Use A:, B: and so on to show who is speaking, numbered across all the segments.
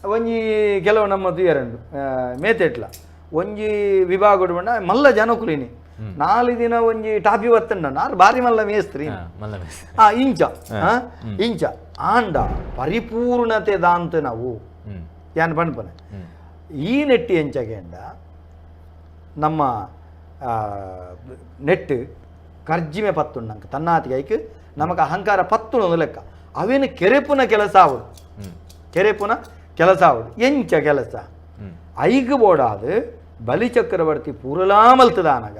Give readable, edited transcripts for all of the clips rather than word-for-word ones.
A: ಒಂಜಿ ಕೆಲವು ನಮ್ಮ ತೂಯರಂಡು ಮೇತೆಟ್ಲ ಒಂಜಿ ವಿಭಾಗಡು ಪಂಡ ಮಲ್ಲ ಜನಕುಲಿನಿ ನಾಲ್ ದಿನ ಒಂಜಿ ಟಾಪಿ ಬತ್ತಂಡ ನಾರು ಬಾರಿ ಮಲ್ಲ ಮೇಸ್ತ್ರಿ.
B: ಮಲ್ಲ ಮೇಸ್ತ್ರಿ.
A: ಇಂಚ ಇಂಚ ಆಂಡ ಪರಿಪೂರ್ಣತೆ ದಾಂತ ನಾವು ಯಾನ್ ಪನ್ಪನೆ ಈ ನೆಟ್ಟಿ ಎಂಚಗೆಂಡ ನಮ್ಮ ನೆಟ್ ಕರ್ಜಿಮೆ ಪತ್ತುಂಡಂಕ ತನ್ನಾತಿಗೆ ಐಕ್ ನಮಕ್ ಅಹಂಕಾರ ಪತ್ತುಣದು ಲೆಕ್ಕ ಅವೇನು ಕೆರೆಪುನ ಕೆಲಸ ಆವಡು, ಕೆರೆಪುನ ಕೆಲಸ ಆವಡು. ಎಂಚ ಕೆಲಸ ಐಗ್ ಬೋಡಾದು ಬಲಿಚಕ್ರವರ್ತಿ ಪೂರಲಾಮಲ್ತದಾನಗ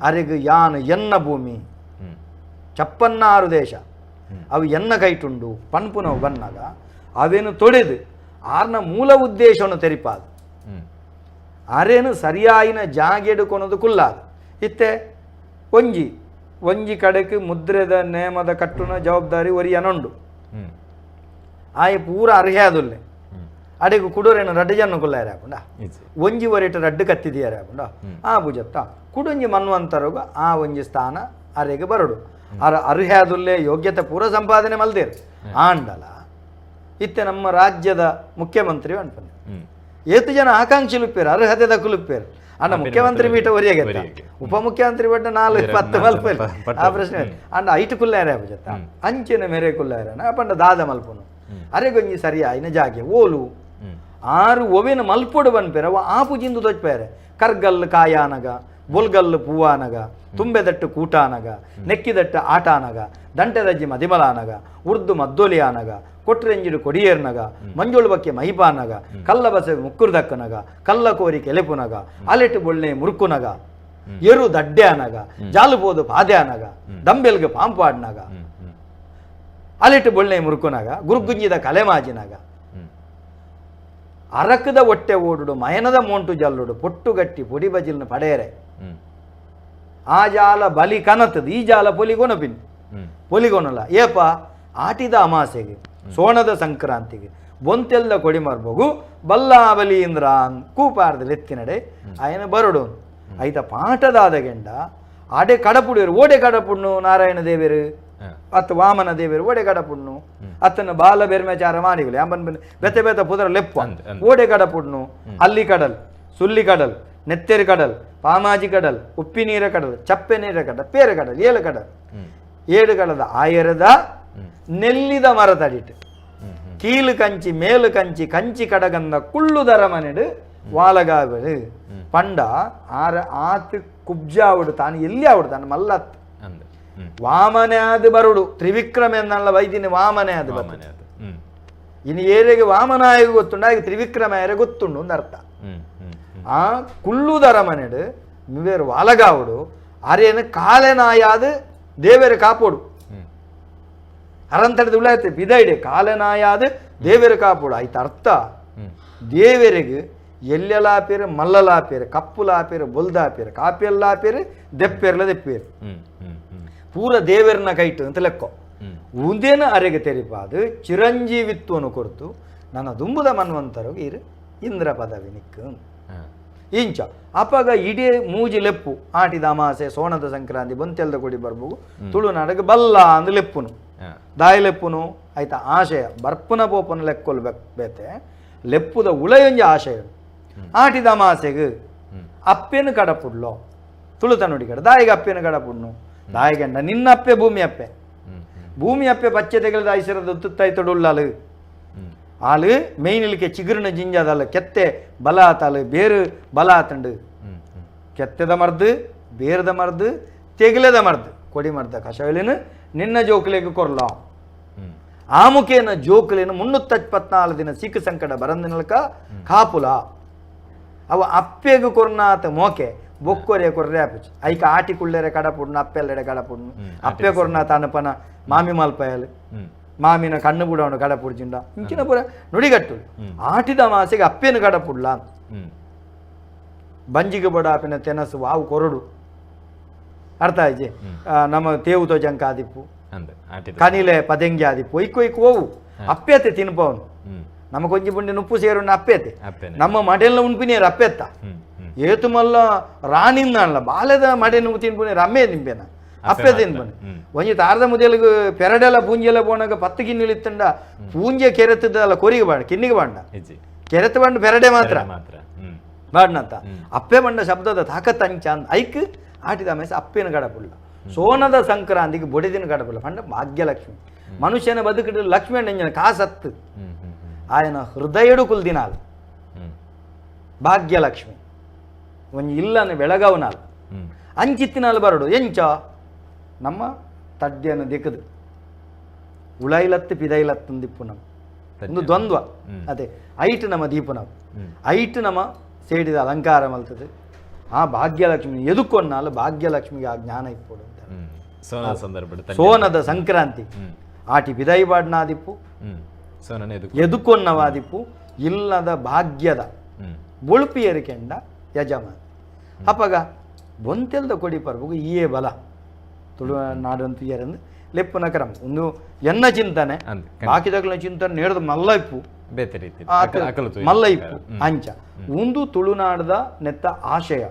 A: ಅರೆಗ್ ಯಾನ್ ಎನ್ನ ಭೂಮಿ ಚಪ್ಪನ್ನಾರು ದೇಶ ಅವು ಎನ್ನ ಕೈಟುಂಡು ಪನ್ಪುನವು ಬನ್ನಾಗ ಅವೇನು ತೊಡೆದು ಆರ್ನ ಮೂಲ ಉದ್ದೇಶವನ್ನು ತೆರಿಪಾದು ಅರೇನು ಸರಿಯಾಯಿನ ಜಾಗೆಡು ಕೊನದು ಕುಲ್ಲಾದು. ಇತ್ತೆ ಒಂಜಿ ಒಂಜಿ ಕಡೆಕ್ ಮುದ್ರೆದ ನೇಮದ ಕಟ್ಟುನ ಜವಾಬ್ದಾರಿ ಒರಿಯನುಂಡು ಆಯೆ ಪೂರ ಅರ್ಹ್ಯಾದುಲ್ಲೆ ಅಡೆಗು ಕುಡೋರೇನು ರಡ್ಡು ಜನ ಕುಲ್ಲಾರೆ ಹಾಕೊಂಡ ಒಂಜಿ ಒರಿಟ ರಡ್ಡು ಕತ್ತಿದಿಯಾರೆ ಹಾಕೊಂಡ ಆ ಪೂಜತ್ತ ಕುಡೊಂಜಿ ಮನ್ವಂತರಗು ಆ ಒಂಜಿ ಸ್ಥಾನ ಅರೆಗೆ ಬರಡು ಅರ ಅರ್ಹ್ಯಾದುಲ್ಲೆ ಯೋಗ್ಯತೆ ಪೂರ ಸಂಪಾದನೆ ಮಲ್ದೇರು ಆಂಡಲ. ಇತ್ತೆ ನಮ್ಮ ರಾಜ್ಯದ ಮುಖ್ಯಮಂತ್ರಿ ಅನ್ಪನೆ ಏತು ಜನ ಆಕಾಂಕ್ಷಿಲುಪ್ಪೇರು ಅರ್ಹತೆ ದಕ್ಕುಲುಪ್ಪೇರು ಅಣ್ಣ ಮುಖ್ಯಮಂತ್ರಿ ಪೀಠ ಒರಿಯಾಗೆ ಉಪಮುಖ್ಯಮಂತ್ರಿ ಪಟ್ಟ 4 10 ಮಲ್ಪಲ್ಲಿ ಆ ಪ್ರಶ್ನೆ ಅಂಡ ಐಟು ಕುಲ್ಲಾರೆ ಪೂಜತ್ತ ಅಂಚಿನ ಮೇರೆ ಕುಲ್ಲಾರೆ ಪಂಡ ದಾದ ಮಲ್ಪನು ಅರೆಗೊಂಜಿ ಸರಿ ಆಯ್ನ ಜಾಗೆ ಓಲು ಆರು ಒವೆನ ಮಲ್ಪೊಡು ಬನ್ಪೇರ ಅವ ಆ ಪೂಜಿಂದು ದೊಚ್ಪೇರೆ ಕರ್ಗಲ್ಲು ಕಾಯಾನಗ ಬೊಲ್ಗಲ್ಲು ಪೂವಾನಗ ತುಂಬೆದಟ್ಟು ಕೂಟಾನಗ ನೆಕ್ಕಿದಟ್ಟು ಆಟಾನಗ ದಂಟೆದಜ್ಜಿ ಮದಿಮಲಾನಗ ಉರ್ದು ಮದ್ದೊಲಿಯಾನಗ ಕೊಟ್ರೆಂಜಿಡು ಕೊಡಿಯೇರ್ನಗ ಮಂಜೋಳು ಬಕ್ಕೆ ಮಹಿಪಾನಗ ಕಲ್ಲ ಬಸೆ ಮುಕ್ಕುರ್ದಕ್ಕನಗ ಕಲ್ಲ ಕೋರಿ ಕೆಲೆಪುನಗ ಅಲೆಟು ಬೊಳ್ಳೆ ಮುರುಕುನಗ ಎರು ದಡ್ಡೆ ಅನಗ ಜಾಲುಪೋದು ಪಾದೆ ಅನಗ ದಂಬೆಲ್ಗೆ ಪಾಂಪಾಡ್ನಗ ಅಲೆಟು ಬೊಳ್ಳೆ ಮುರುಕುನಗ ಗುರುಗುಂಜಿದ ಕಲೆಮಾಜಿನಗ ಅರಕದ ಹೊಟ್ಟೆ ಓಡುಡು ಮಯನದ ಮೋಂಟು ಜಲ್ಲುಡು ಪೊಟ್ಟುಗಟ್ಟಿ ಪೊಡಿ ಬಜಿಲ್ನ ಪಡೆಯರೆ ಆ ಜಾಲ ಬಲಿ ಕನತದ ಈ ಜಾಲ ಪೊಲಿಗೊನಪಿನ್ ಪೊಲಿಗೊನಲ ಏಪ ಆಟಿದ ಅಮಾಸೆಗೆ ಸೋಣದ ಸಂಕ್ರಾಂತಿಗೆ ಬೊಂತೆಲ್ಲ ಕೊಡಿ ಮರ್ಬಗು ಬಲ್ಲಾ ಬಲಿ ಇಂದ್ರ ಕೂಪಾರ್ದ ಲೆತ್ತಿನಡೆ ಆಯನ ಬರಡು ಐತ ಪಾಠದಾದ ಗೆಂಡ ಆಡೆ ಕಡಪುಡಿಯರು ಓಡೆ ಕಡಪುಣ್ಣು ನಾರಾಯಣ ದೇವರು ಅತ್ತ ವಾಮನ ದೇವರು ಓಡೆ ಕಡಪುಣ್ಣು ಅತ್ತನ ಬಾಲ ಬೆರ್ಮೆಚಾರ ಮಾಡಿಗಲಿ ಅಂಬನ್ ಬೆತ್ತೆ ಬೆತ್ತ ಪುದರ ಲೆಪ್ಪ ಓಡೆ ಕಡಪುಣ್ಣು ಅಲ್ಲಿ ಕಡಲ್ ಸುಲ್ಲಿ ಕಡಲ್ ನೆತ್ತೆರು ಕಡಲ್ ಪಾಮಾಜಿ ಕಡಲ್ ಉಪ್ಪಿ ನೀರ ಕಡಲ್ ಚಪ್ಪೆ ನೀರ ಕಡಲ್ ಪೇರು ಕಡಲ್ ಏಳು ಕಡಲ್ ಏಳು ಕಡದ ಆಯರದ ನೆಲ್ಲಿದ ಮರ ತಡಿಟ್ಟು ಕೀಲು ಕಂಚಿ ಮೇಲು ಕಂಚಿ ಕಂಚಿ ಕಡಗಂದ ಕುಳ್ಳುದರ ಮನೆಡು ವಾಲಗಾವಡು ಪಂಡ ಆರ ಆತು ಕುಬ್ಜಾವಡು ತಾನು ಎಲ್ಲಿ ಆವಡು ತಾನು ಮಲ್ಲತ್ ವಾಮನೆ ಆದ ಬರುಡು ತ್ರಿವಿಕ್ರಮ ಎನ್ನಲ್ಲ ವೈದ್ಯನ ವಾಮನೆ ಆದ ಬರುಡು ಇನ್ನು ಏರೆಗೆ ವಾಮನಾಯಗ ಗೊತ್ತುಂಡು ಹಾಗೆ ತ್ರಿವಿಕ್ರಮ ಏರೆ ಗೊತ್ತುಂಡು ಒಂದು ಅರ್ಥ. ಆ ಕುಳ್ಳುದರ ಮನೆಡು ಬೇರು ವಾಲಗಾವಡು ಅರೇನು ಕಾಲೆನಾಯಾದ ದೇವೇರು ಕಾಪೋಡು ಅರಂತಡದ ಉಳ್ಳಾಯ್ತು ಬಿದೈಡೆ ಕಾಲೆನಾಯಾದ ದೇವೇರು ಕಾಪೋಡು ಆಯ್ತು ಅರ್ಥ. ದೇವರಿಗೆ ಎಲ್ಲೆಲ್ಲ ಪೇರು ಮಲ್ಲಲ ಪೇರು ಕಪ್ಪುಲ ಪೇರು ಬೊಲ್ದ ಪೇರು ಕಾಪಿಯೆಲ್ಲ ಪೇರು ದೆಪ್ಪೇರ್ಲ ದೆಪ್ಪೇರು ಪೂರ ದೇವರನ್ನ ಕೈಟು ಅಂತ ಲೆಕ್ಕೋ ಉಂದೇನ ಅರೆಗೆ ತೆರಿಪಾದು ಚಿರಂಜೀವಿತ್ವನು ಕೊರ್ತು ನನ್ನ ದುಂಬುದ ಮನ್ವಂತರು ಇರು ಇಂದ್ರ ಪದವಿ ನಿಕ್ಕು ಇಂಚ ಅಪಗ ಇಡೀ ಮೂಜಿ ಲೆಪ್ಪು ಆಟಿದ ಅಮಾಸೆ ಸೋಣದ ಸಂಕ್ರಾಂತಿ ಬೊಂತೆಲ್ದ ಕೊಡಿ ಬರ್ಬಗು ತುಳುನಾಡಿಗೆ ಬಲ್ಲ ಅಂದ್ ಲೆಪ್ಪುನು ದಾಯಿ ಲೆಪ್ಪುನು ಆಯ್ತಾ ಆಶಯ ಬರ್ಪುನ ಪೋಪುನ ಲೆಕ್ಕೊಲ್ ಬೇತೆ ಲೆಪ್ಪುದ ಉಳಯೊಂಜಿ ಆಶಯ ಆಟಿದ ಅಮಾಸೆಗೆ ಅಪ್ಪೆನು ಕಡಪುಡ್ಲೋ ತುಳುತ ನುಡಿ ಕಡ ದಾಯಿಗೆ ಅಪ್ಪೆನು ಕಡಪುಡ್ನು ದಾಯಿಗಂಡ ನಿನ್ನ ಅಪ್ಪೆ ಭೂಮಿ ಅಪ್ಪೆ ಭೂಮಿ ಅಪ್ಪೆ ಪಚ್ಚೆ ತೆಗಲದ ಐಸರದ ತುತ್ತಾಯ್ತೊಡುಳ್ಳಾಲು ಆಲು ಮೇಯ್ನಿಲಿಕ್ಕೆ ಚಿಗುರಿನ ಜಿಂಜಾದಲ್ಲ ಕೆತ್ತೆ ಬಲ ಆತಾಲು ಬೇರು ಬಲ ಆತಂಡು ಕೆತ್ತೆದ ಮರ್ದು ಬೇರದ ಮರ್ದು ತೆಗಲೆದ ಮರ್ದು ಕೊಡಿ ಮರ್ದ ಕಷಾಯಲಿನ ನಿನ್ನ ಜೋಕುಲೆಗೆ ಕೊರ್ಲ ಆ ಮುಖೇನ ಜೋಕುಲೇನು 324 ದಿನ ಸೀಕು ಸಂಕಟ ಬರಂದಿನಲ್ಕ ಕಾಪುಲ ಅವ ಅಪ್ಪೆಗು ಕೊರ್ನಾತ ಮೋಕೆ ಬೊಕ್ಕೊರೆ ಕೊರ್ರೆ ಆಪುಚಿ ಐಕ ಆಟಿ ಕುಳ್ಳೆರೆ ಕಡಪುಡ್ನು ಅಪ್ಪೆಲ್ಲೆಡೆ ಕಡಪುಡ್ನು ಅಪ್ಪೆ ಕೊರ್ನಾತ ಅನಪನ ಮಾಮಿ ಮಲ್ಪಯಲು ಮಾಮಿನ ಕಣ್ಣು ಬುಡವನು ಕಡಪುಡ್ಜಿಂಡ ಇಂಚಿನ ಪೂರ ನುಡಿಗಟ್ಟು ಆಟಿದ ಮಾಸೆಗೆ ಅಪ್ಪೇನು ಕಡಪುಡ್ಲ ಬಂಜಿಗೆ ಬಡಾಪಿನ ತೆನಸು ವಾವು ಕೊರಡು ಅರ್ಥ ಆಯ್ಜಿ ನಮ್ಮ ತೇವು ತೋಜಂಕ ಆದಿಪ್ಪು ಕನಿಲೆ ಪದೆಂಗಿ ಆದಿಪ್ಪು ಒಯ್ಕು ಒಯ್ಕು ಹೋವು ಅಪ್ಪೇತೆ ತಿನ್ಪವನು ನಮ್ಮ ಕೊಂಚಿ ಪುಂಡಿ ನುಪ್ಪು ಸೇರುಣ್ಣ ಅಪ್ಪೇತೆ ನಮ್ಮ ಮಡೆಲ್ಲ ಉಣ್ಪಿನೇರು ಅಪ್ಪೆತ್ತ ಏತು ಮಲ್ಲ ರಾಣಿಂದ ಅಲ್ಲ ಬಾಲೆದ ಮಡೆ ನುಪ್ಪು ತಿನ್ಪುನೇರು ಅಮ್ಮೆ ತಿಂಪೇನ ಅಪ್ಪೆ ತಿನ್ಪುನೆ. ಒಂಜಿ ತಾರದ ಮುದೆಲ್ಗ್ ಪೆರಡೆಲ ಪೂಂಜೆಲ ಪೋನಾಗ 10 ಗಿನ್ನಿಲು ಇತ್ತಂಡ ಪೂಂಜೆ ಕೆರೆತದಲ್ಲ ಕೊರಿಗೆ ಬಾಂಡ ಕಿನ್ನಿಗೆ ಬಾಂಡ ಕೆರೆತ ಬಂಡ ಪೆರಡೆ ಮಾತ್ರ ಬಾಡ್ನಂತ ಅಪ್ಪೆ ಬಂಡ ಶಬ್ದದ ತಾಕತ್ ಅಂಚ ಐಕ್ ಆಟಿದ ಮೇಸ ಅಪ್ಪೆನ ಗಡಪುಲ್ಲ. ಸೋನದ ಸಂಕ್ರಾಂತಿಗೆ ಬೊಡೆದಿನ ಗಡಪುಲ್ಲ ಪಂಡ ಭಾಗ್ಯಲಕ್ಷ್ಮಿ. ಮನುಷ್ಯನ ಬದುಕಿಡ ಲಕ್ಷ್ಮಿ ಅಂಜನ ಕಾಸತ್ತು ಆಯನ ಹೃದಯಡು ಕುಲ್ದಿನಾಲ್ ಭಾಗ್ಯಲಕ್ಷ್ಮಿ ಒಂಜಿ ಇಲ್ಲನ ಬೆಳಗಾವನಾಲ್ ಅಂಚಿತ್ತಿನಾಲ್ ಬರಡು ಎಂಚ ನಮ್ಮ ತಡ್ಡಿಯನ್ನು ದಿಕ್ಕದು ಉಳೈಲತ್ತು ಪಿದೈಲತ್ತು ದಿಪ್ಪು ನಮ್ಮ ಒಂದು ದ್ವಂದ್ವ ಅದೇ ಐಟ್ ನಮ್ಮ ದೀಪು ನಾವು ಐಟ್ ನಮ್ಮ ಸೇಡಿದ ಅಲಂಕಾರ ಮಲ್ತದೆ ಆ ಭಾಗ್ಯಲಕ್ಷ್ಮಿ ಎದುಕೊನ್ನಾಲು ಭಾಗ್ಯಲಕ್ಷ್ಮಿಗೆ ಆ ಜ್ಞಾನ ಇಪ್ಪುಡು ಅಂತ ಸೋನದ ಸಂಕ್ರಾಂತಿ ಆಟಿ ಬಿದೈ ಬಾಡ್ನಾದಿಪ್ಪು ಎದುಕೊನ್ನವಾದಿಪ್ಪು ಇಲ್ಲದ ಭಾಗ್ಯದ ಬೊಳುಪಿಯರಿಕೆಂಡ ಯಜಮಾನ ಅಪಗ ಬೊಂತೆಲ್ದ ಕೊಡಿ ಪರ್ಬಗು ಈಯೇ ಬಲ ತುಳುನಾಡಂತ ಇಯರಂದು ಲೆಪ್ಪುನ ಕ್ರಮ ಒಂದು ಎನ್ನ ಚಿಂತನೆ ಬಾಕಿದಗಳ ಚಿಂತನೆ ನೇರದ ಮಲ್ಲ ಇಪ್ಪು ಮಲ್ಲ ಇಪ್ಪು ಅಂಚ ಒಂದು ತುಳುನಾಡದ ನೆತ್ತ ಆಶಯ.